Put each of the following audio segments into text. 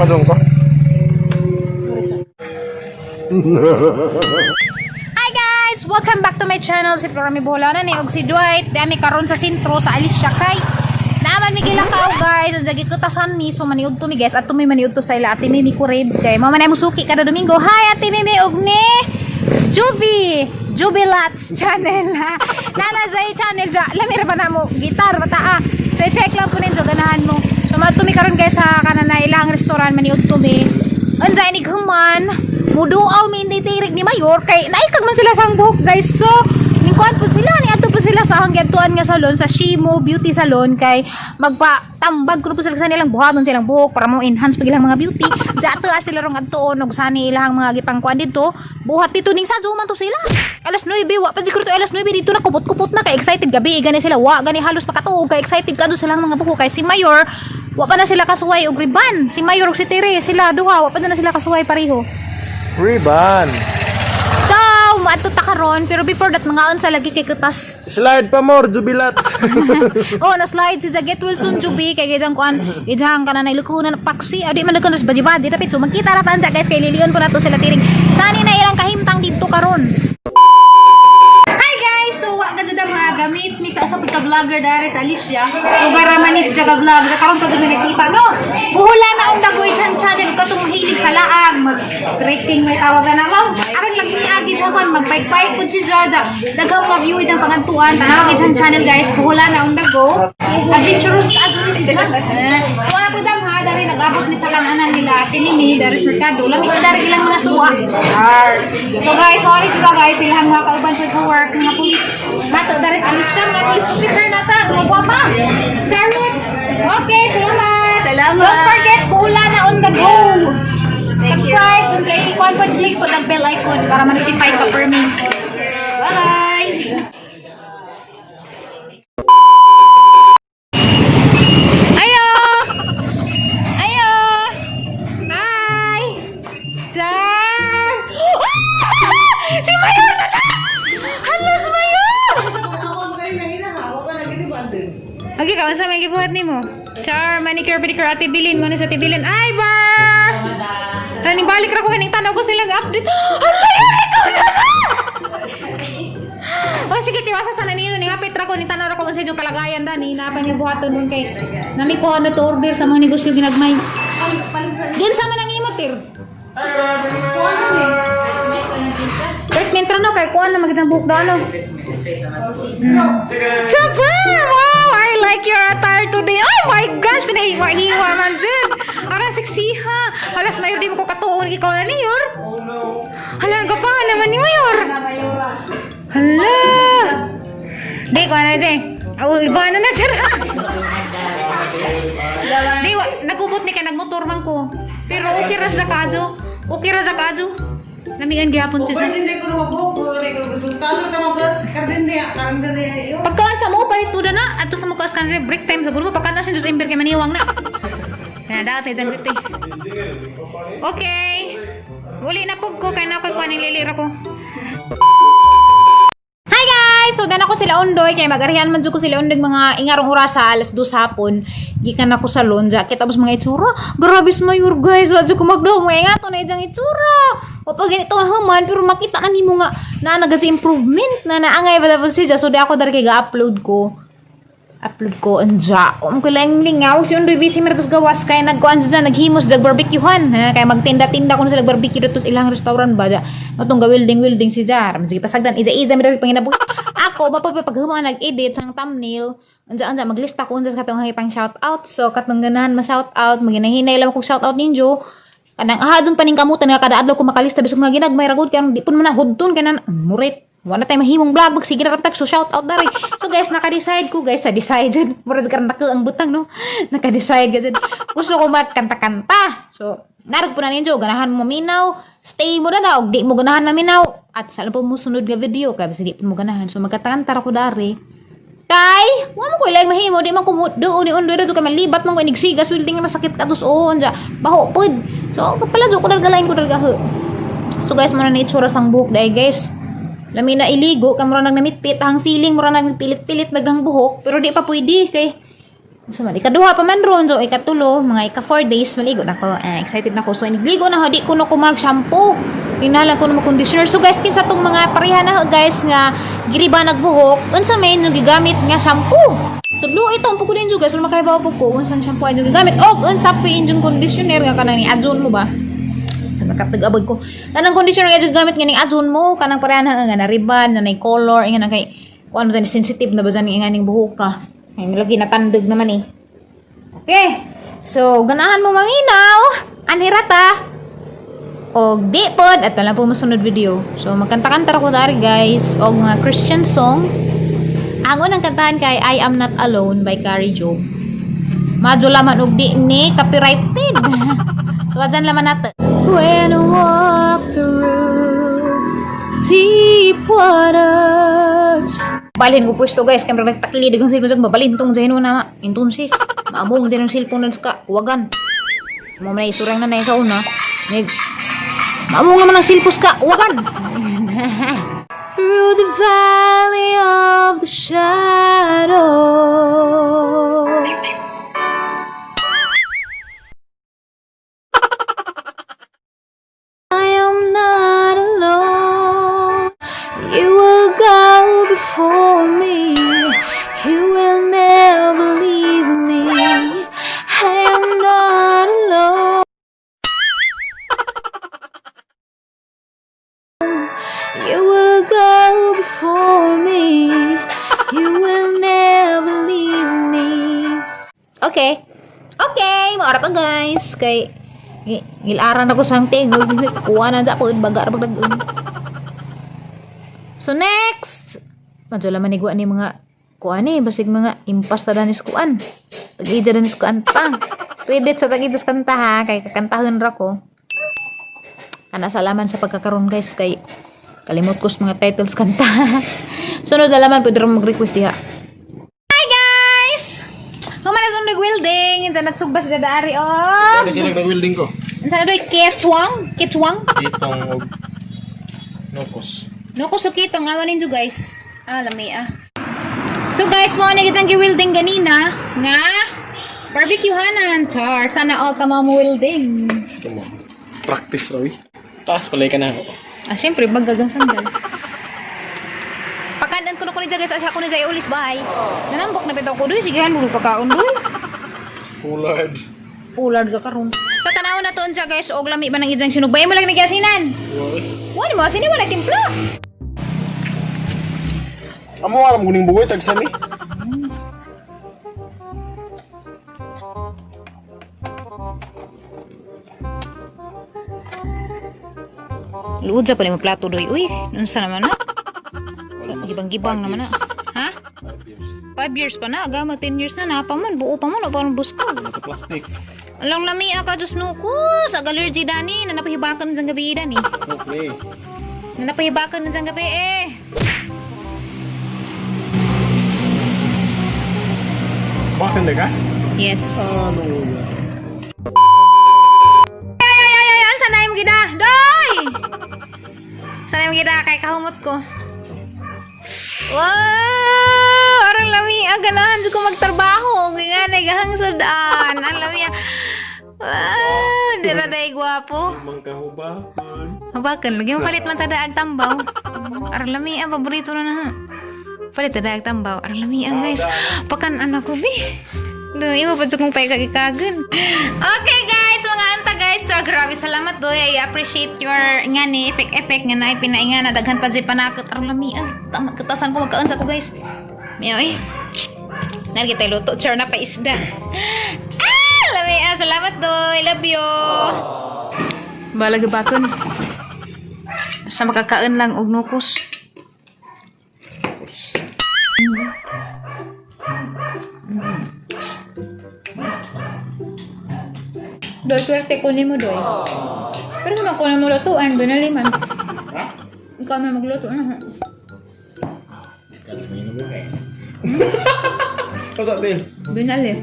Padong ko. Hi guys! Welcome back to my channel. Si Flora Mibolana ni og si Dwight. Dami karon sa sentro sa Alicia kay Naaman mi gilakaw, guys. Ang jagi kutasan mi, so maniud to mi, guys. At mi maniud to sa ila Ate Mimi Kurid kay mama na mo suki kada Domingo. Hi, Ate Mimi og ni Juby Jubilats channel ha. Nana zay channel ja. Lami ra ba na mo gitar bata ah. So check lang po ninyo ganahan mo. So matumi karon guys sa kanan na ilang restaurant maniud to mi. Unsa ni human muduaw mi hindi tirig ni Mayor kay naikag man sila sang buhok, guys. So ningkuan po sila ni adto po sila sa hanggantuan nga salon sa Shimo Beauty Salon kay magpatambag kuno po sila sa nilang buhaton silang buhok para mo enhance pag ilang mga beauty. Diya ato sila rong adtuon og sani ilang mga gipangkuan dito. Buhat dito ning sa man to sila. Alas 9 wa pa siguro to alas 9 dito na kupot-kupot na kay excited gabi gani sila wa gani halos makatuog kay excited kadto silang mga buhok kay si Mayor wa pa na sila kasuway og riban. Si Mayor ug si Tere sila duha wa pa na sila kasuway pareho. Ribbon. So, maadto ta karon pero before that mga unsa lagi kay kutas. Slide pa more, Jubilats. Oh, na slide si Jaget Wilson Jubi kay gidang kuan idang kana na ilukunan paksi. Adi man nagkunos baji-baji dapit so magkita ra tan guys kay lilion po nato sila tiring. Sani na ilang kahimtang didto karon. Hi guys! So, wa ka jud ang mga gamit ni sa usa ka vlogger dere sa Alicia. Ug ara man ni sa ka vlog. Karon pa jud mi nagkita no. Buhula na ang dagoy sa channel katong mahilig sa laag, mag trekking may tawagan na ma'am. Aron lang niagi sa kon mag-bike-bike pud si Jaja. Daghang mga view diyang pangantuan. Tanawag itang channel, guys. Buhula na ang dago. Adventurous ka adventurous si Jaja. So, ano po dam ha, dari nag-abot ni sa kananan nila, tinimi, dari sa merkado. Lami ko dari ilang mga suwa. So guys, sorry sila guys, ilang mga kauban ko sa work, mga pulis. Nato, dari sa Alicia, mga police officer nata, mga gwapa. Charlotte. Okay, salamat. Salamat. Don't forget, buhula na on the go. Subscribe, kung kayo ikuan po, click po ng bell icon para ma-notify ka per me. Bye! Ayo! Ayo! Hi! Char! Si Mayor na lang! Hala, si Mayor! Okay, kawan sa may gibuhat nimo. Char, manicure, pedicure, Ate Bilin, mo na sa Ate Bilin. Ay, bar! Taning balik ra ko kaning tanaw ko silang update. Hala, yun, ikaw na lang! Oh, sige, tiwasa sana niyo. Ni hapit ra ko, ni tanaw ra ko sa inyong kalagayan dani. Napay may buhaton nun kay nami ko na to order sa mga negosyo ginagmay. Diyan sa man ang imo, Tir. Treatment ra no kay kuan na magitang buhok daw no. Chopper! Wow! I like your attire today. Oh my gosh! Pinahiwa-hiwa man dyan. Ara, sexy ha. Halas, Mayor, di mo ko katuon. Ikaw na ni, Yor. Oh no. Hala, ang gapa naman ni Mayor. Hala! Di, kuha na di. Oh, iba na na, tira. Di, wa, nagubot ni kay nagmotor man ko. Pero okay ra sa kadyo. Okay ra sa kadyo. Namigan gihapon siya. Hindi ko na mabuhok, hindi ko resultado, tama ba? Karinde niya yun. Pagkaan sa mo, palit po na. Ato sa mukha sa kanila, break time sa mo. Pagkaan na sa Ember kay maniwang na. Kaya dati, dyan buti. Okay. Uli na po ko, kaya na ako kuha ng lilira ko. Hi guys! So, dan ako sila Ondoy. Kaya mag-arihan man dyan ko sila Ondoy mga ingarong orasa, alas 2 hapon. Gikan ako sa lonja. Kita tapos mga itsura. Grabe sa mayor guys. Wadyo ko magdahong. Mga ingato na idyang itsura. O pag ganito ang human, pero makita na nimo nga na nagad improvement na naangay ba tapos siya. So, di ako dari kay ga-upload ko. Upload ko anja. Um ko lang lingaw si Undoy busy mer gawas kay nagkuan siya naghimos dag barbecuehan ha kay magtinda-tinda kuno sila barbecue dito sa ilang restaurant ba ja. Matong ga welding welding si Jar. Sige pasagdan iza-iza mi dali panginabuhi. Ako mapagpapaghuma nag-edit sang thumbnail. Anja anja maglista ko unsa sa katong pang shout out. So katong ganahan ma shout out maginahinay lang ko shout out ninyo. Kanang aha dun paning kamutan nga kada adlaw ko makalista bisag mga ginagmay ra gud kay di pud man na hudton kay nan murit. Wala tayo mahimong vlog mag sige na tag so shout out dari. So guys, naka-decide ko guys, sa decide jud. Murag karon nako ang butang no. Naka-decide gud. Gusto ko magkanta-kanta. So, narag po na ninyo ganahan mo maminaw, stay mo na na og di mo ganahan maminaw at sa po mo sunod nga video kay bisag di po mo ganahan. So magkanta-kanta ra ko dari. Kay, wa mo ko ilang mahimo, di man ko duo ni undoy dito kay malibat man ko inigsigas welding na sakit ka dos on ja. Baho pod. So kapala jo ko dargalain ko darga. So guys, mo na na itsura sang buhok dai guys. Lami na iligo, kay mura nang namitpit, ang feeling mura nang pilit-pilit nagang buhok, pero di pa pwede kay So, man, ikaduha pa man ron. So, ikatulo, mga ika 4 days, maligo na ko. Ah, excited na ko. So, inigligo na ko, di ko na ko mag-shampoo. Inalang ko na mag-conditioner. So, guys, kinsa tong mga pareha na guys nga giriba nagbuhok, unsa may inyong gigamit nga shampoo? Tudlo ito, ang puko din guys. So, makaibaw po ko, unsa shampoo inyong gigamit. Og, unsa pa inyong conditioner nga kanang ni Adjon mo ba? Sa nakatag-abot ko. Kanang conditioner nga inyong gigamit nga ning Adjon mo, kanang pareha na nga na ribbon, na nay color, nga na kay kuan mo dyan, sensitive na ba dyan nga ning buhok ka. Ay, lagi natandog naman eh. Okay. So, ganahan mo maminaw. Anhirata. Og di pod at wala po masunod video. So, magkanta-kanta ra ko dari guys og mga Christian song. Ang unang kantahan kay I Am Not Alone by Carrie Job. Madula man og di ni copyrighted. So, adyan laman natin. When I walk through deep waters. Balhin ko pwesto guys, kaya marag takilid ang cellphone, mabalhin tong dyan na, entonces, maamong dyan ang cellphone na sa wagan. Mo man isurang na na sa una. Nig, maamong naman ang cellphone ka, wagan. Through the valley of the shadow. I am not alone. You will go before me. You will never leave me. I am not alone. You will go before me. You will never leave me. Okay. Okay, maorat na guys. Kay ngilaran ako sang tingog. Kuha na sa ako baga ra pagdag. So next, medyo laman igwa ni mga kuan eh, basig mga impas ta danis kuan. Tag-ida danis kuan ta. Credit sa tag-ida sa kanta ha, kay kakantahon ra ko. Ana salaman sa pagkakaroon guys kay kalimot ko sa mga titles kanta. Sunod na laman pwede ra mag-request diha. Hi guys! Humana sa nag-welding, insa nagsugba sa daari oh. Ano sila nag-welding ko? Unsa na doy ketchwang? Ketchwang? Itong og nokos. No ko sukito nga ninyo guys. Ah, lami ah. So guys, mo na kitang gi-welding ganina nga barbecue hanan char. Sana all ka mo welding. Ito mo. Practice raw eh. Taas pala ka na ako. Ah, syempre bagagang sandal. Pakanan ko na ko ni guys, asa ko ni jay ulis bye. Nanambok na bitaw ko doy, sigehan mo pagkaon doy. Pullard. Ulad ka karon. Sa tanaw na to unsa guys, og lami ba nang ijang sinugbay mo lang nagyasinan. Wala mo asini wala timpla. Amo aram kuning bugoy tag sami. Luod sa pa nimo plato doy. Uy, unsa naman na? Gibang-gibang naman na. Ha? 5 years. 5 years pa na, aga mag 10 years na na pa man, buo pa man, o parang busko. Ito plastic. Alang lami ka dus nukus, ag allergy dani, na napahibakan dyan gabi dani. Okay. Na napahibakan dyan gabi eh. Bakit na ka? Yes. Ano? Ay ay ay ay, ay, sanay mo gida. Doy! Sanay mo gida kay kahumot ko. Wow! Arang lami, ang ganahan jud ko magtrabaho. Nga nagahang sudan. Ang lami. Ah. Wow, dira day gwapo. Mang kahubahan. Habakan, lagi mo palit man tada ag tambaw. Arang lami ang paborito na na. Ha. Palit tada ag tambaw. Arang lami ang guys. Pakan anak ko bi. Do, imo pa jud kong paikag-ikagan. Okay guys, mga anta guys. So, grabe salamat doy. I appreciate your nga ni effect effect nga naay pinainga na daghan pa jud panakot. Arang lami ang tama katasan ko magkaon sa ko guys. Miyaw eh. Nalgi tayo luto. Char na pa isda. Ah, lami ah. Salamat doy. Love you. Balag bakon. Sa makakaon lang og nukos. Doy, swerte ko nimo doy. Pero naman ko na mo lutuan, binaliman. Ha? Ikaw na magluto na. Ha? Kasa din. Binali. Eh.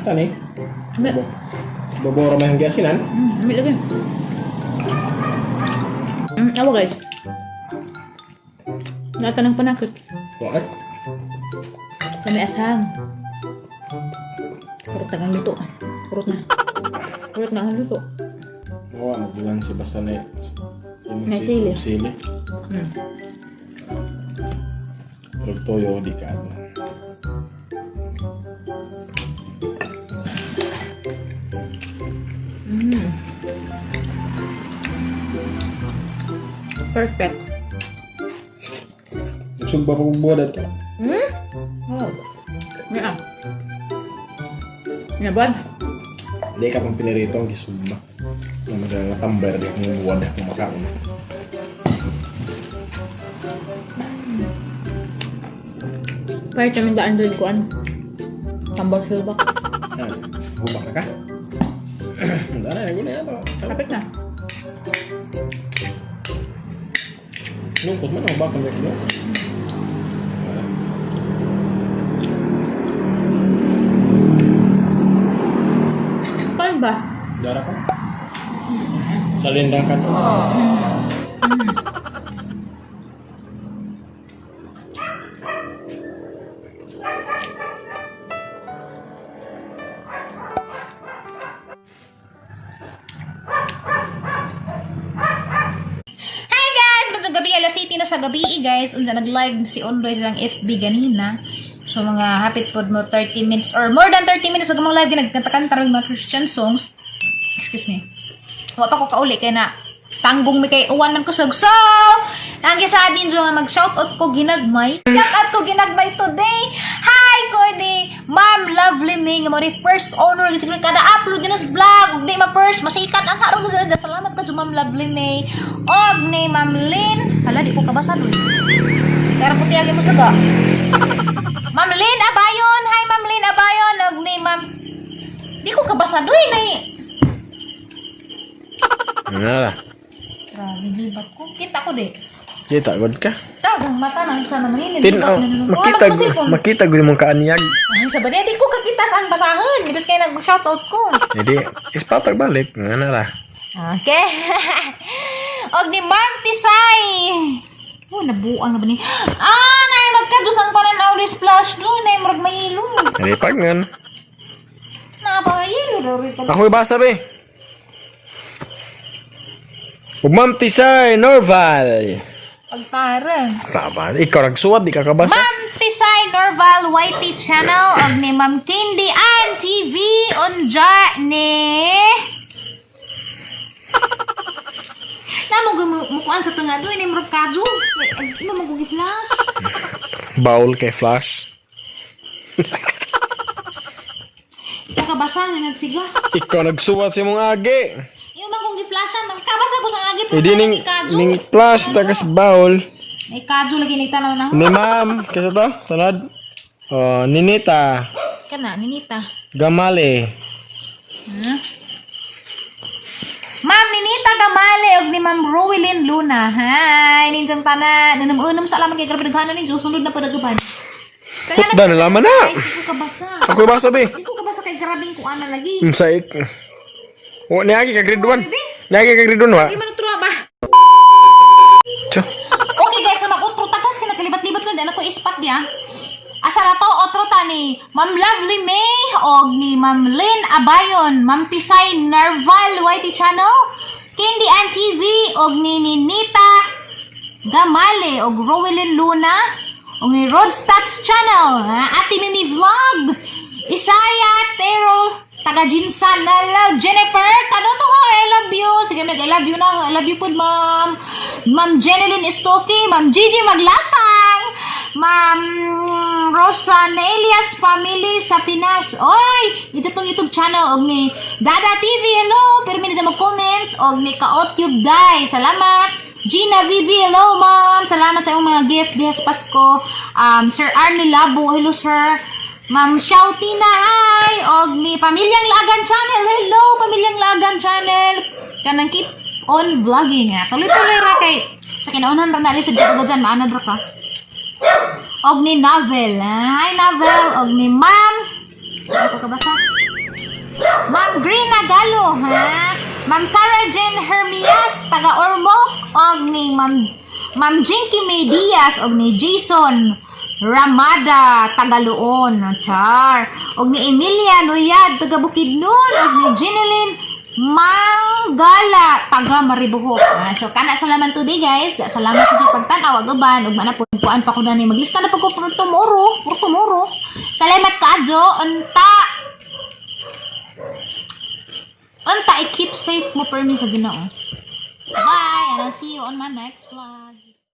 Asa ni? Boboro may hanggang asinan. Ambil lagi. Awa guys. Nata ng panakot. Bakit? Kami asang. Kurot na ang luto. Kurot na. Kurot na ang luto. Oo, nagbulan si basta na Na sili. Sili. Pero toyo di ka. Ano. Perfect. Nagsugba pa kong buwan ito. Oh. Yeah. Yeah, bud. Hindi ka pang pinirito ang gisugba. Na magagatambay rin akong buwan akong makaon. Pwede kami daan doon kuan. Tambak silbak. Ah, Gubak na ka? Hindi na, gula yan. Kapit na. Lungkot man ang bakang ko. Paano ba? Dara ka? Sa lindang ka to. Hi guys! Maayong gabi, alas 8 na sa gabi eh, guys. Unsa nag-live si Ondoy sa FB ganina. So mga hapit pod mo 30 minutes or more than 30 minutes ug mong live nagkanta-kanta rin mga Christian songs. Excuse me. Wa pa ko kauli kay na tanggong mi kay uwan man kusog. So, ang gisaad ninyo nga mag-shoutout ko ginagmay. Shoutout ko ginagmay today. Hi ko ni Ma'am Lovely Ming, mo ni first owner gid siguro kada upload gid sa vlog ug di ma first masikat ang harong gid. Salamat ka Ma'am Lovely May. Og ni Ma'am Lynn. Hala di ko kabasa doy. Pero puti agi mo suga. Ma'am Lynn Abayon. Hi Ma'am Lynn Abayon og ni Ma'am. Di ko kabasa doy nay. Nga. Grabe libat ko. Kita ko di. Kita god ka. Tagang mata na isa naman yun. Tin oh, makita makita gud mong kaanyag. Ay, sa ba di ko kakita sa ang basahan. Ibig kaya nag-shoutout ko. Jadi ispatag balik nga na ra. Okay. Og ni Ma'am Tisay. Oh, nabuang na ba ni? Ah, nay magkadus ang pananaw ni splash do, nay murag mayilo. Jadi pagngan. Na ba mayilo daw rito. Ako ibasa be. Ug Ma'am Tisay Norval. Pagtara. Tama, ikaw nagsuwat di ka kabasa. Ma'am Tisay Norval YT Channel og ni Ma'am Candy Ann TV unja ni Namo mukuan sa tunga do ni murag kadyo. Imo mo flash. Bowl kay Flash. Kakabasa na nagsiga. Ikaw nagsuwat sa imong agi. Yung man kong gi-flashan, kabasa ko sa agi pero Hindi ning may kadyo. ning flash tagas bowl. May kadyo lagi nagtanaw na. Ni ma'am, kisa to? Sanad? Oh, Ninita Kana ninita. Gamale. Ha? Ma'am Ninita Gamale og ni Ma'am Rowelyn Luna. Hi, ninjong tanan. Unom-unom sa alaman kay grabe daghanan ninyo sunod na padagaban. Hutda na laman na. Guys, di ko kabasa. Ako ibasa be. Di ko kabasa kay grabing kuan na lagi. Unsa ik? Wa niagi ka grade 1. Niagi ka grade 1 wa. Di man utro ba? Tiyo. Okay guys, so mag-outro tagas kay nagkalibat-libat ko na ko ispat niya. Asa na to outro ta ni Ma'am Lovely May og ni Ma'am Lynn Abayon, Ma'am Tisay Narval YT Channel, Candy Ann TV og ni Ninita Gamale og Rowelyn Luna og ni Rod Stats Channel, ha? Ate Mimi Vlog, Isaya Tero taga Jinsan na Jennifer Kanuto ho, I love you. Sige, nag I love you na. I love you po, ma'am. Ma'am Jeneline Estoque, Ma'am Gigi Maglasang, Ma'am Rosa Elias Family sa Pinas. Oy, ito tong YouTube channel og ni Dada TV. Hello, pero minsan mag-comment og ni Kaotyub Day. Salamat. Gina VB, hello ma'am. Salamat sa iyong mga gift diha sa Pasko. Sir Arnie Labo, hello sir. Ma'am Shoutina, hi! Og ni Pamilyang Lagan Channel, hello Pamilyang Lagan Channel. Kanang keep on vlogging ha. Tuloy-tuloy ra kay sa kinaunhan ra na lisod ka dyan, maanad ra ka. Og ni Novel, ha? Hi Novel, og ni Ma'am. Ano ko kabasa? Ma'am Green Nagalo, ha? Ma'am Sarah Jane Hermias, taga Ormoc, og ni Ma'am Jinky May Diaz, og ni Jason Ramada, taga Luon, char. Og ni Emilia Nuyad, taga Bukidnon, og ni Jeneline Manggala, taga Maribojoc. Ah, so kana salamat today, guys. Salamat sa inyong pagtan-aw ug uban ug mana pud kuan pa ko na ni maglista na pud ko for tomorrow, for tomorrow. Salamat kaayo unta. Unta i-keep safe mo permi sa Ginoo. Bye, and I'll see you on my next vlog.